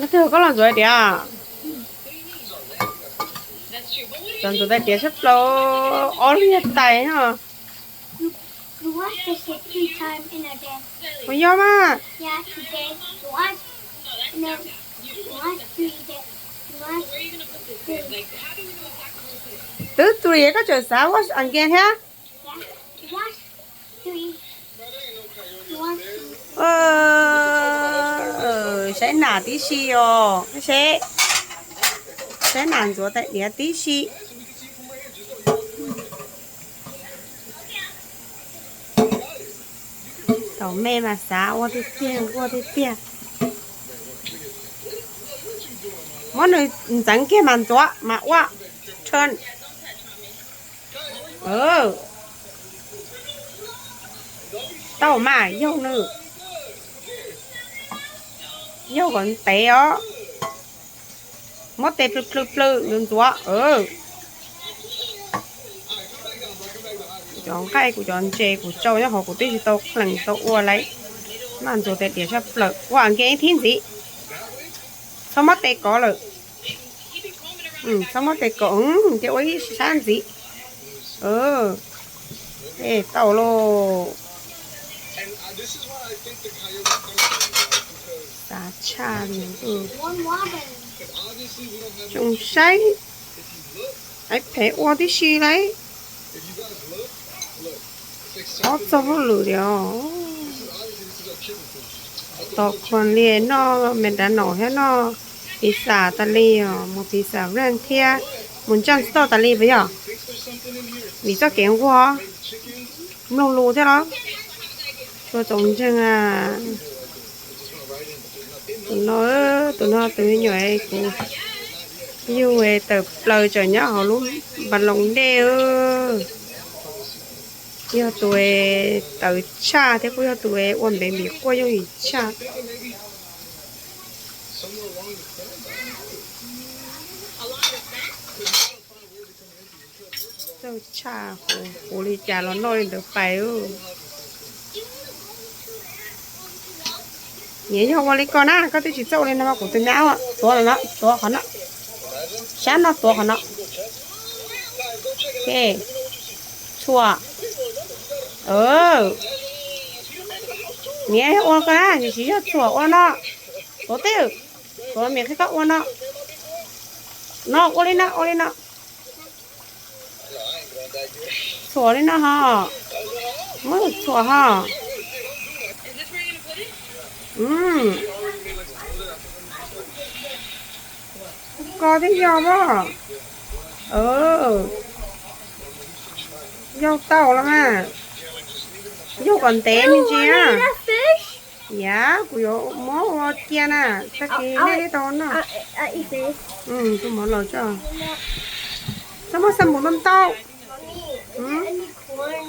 Twg koj los ntxuav tiav? Cov ntxuav tais diav sab plaws, ob liag tais no. Puas yog mas? Twb three koj tseem xav wash again thiab? Saib nas tib si os, saib, saib nas ntxuav tais diav tib si. Thaum me mas xav ua tiag tiag, ua tiag tiag. Muab nws ntxeev kiag mas ntxuav mas ua. Turn. Tau mas yaug nws, yaug kom ntev os. Muab tes plhws plhws plhws ntxuav ntxuav. Kuv cov nqaij kuv cov ntses kuv tsau nyob hauv kuv twb tsis tau plees tau ua lawm. Mas ntxuav tais diav sab plaws, ua again ib thib ntxiv. Txhob muab tes kov lawm. Txhob muab tes kov, ces ua ib sab ntxiv. Tau lauj. Xav tshaj li. Tsoom saib, ib phev ua tib si lauj. Ob txog hauj lwm li os. Tom kho li noj McDonald's thiab noj pizza tas li os, mus pizza ranch thiab mus John's Store tas li puas yog? Vim txoj kev nquag mloog lus thiab los? Tsuas txaus ntseeg. Tus no, tus no tus me nyuam kuv yug tawm plaws tseem nyob hauv lub npas loos dej. Yog tus tawv tshaj thiab kuj yog tus ua npev npim quaj yooj yim tshaj. Txawj tshaj, huv li cas los noj li ntawd pais. Niam yog ua li ko na, koj twb tsis txawj ua li no mas kuv tus nyab tuav no, tuav qhov no, sab no tuav qhov no. Txhuam. Niam yog ua ko na, tsis yog txhuam ua no. Tuav teb, tuav me qhib koj ua no. No ua li no, ua li no. Txhuam li no ho. Muab txhuam ho. Ko thiab yog mas. Yog tau los mas. Yog kom ntev me ntsis na. Yav kuv yuav muab ua cia na, tag kis nej tau noj. Tus mov los tso. Txhob muab xab npum ntau ntau.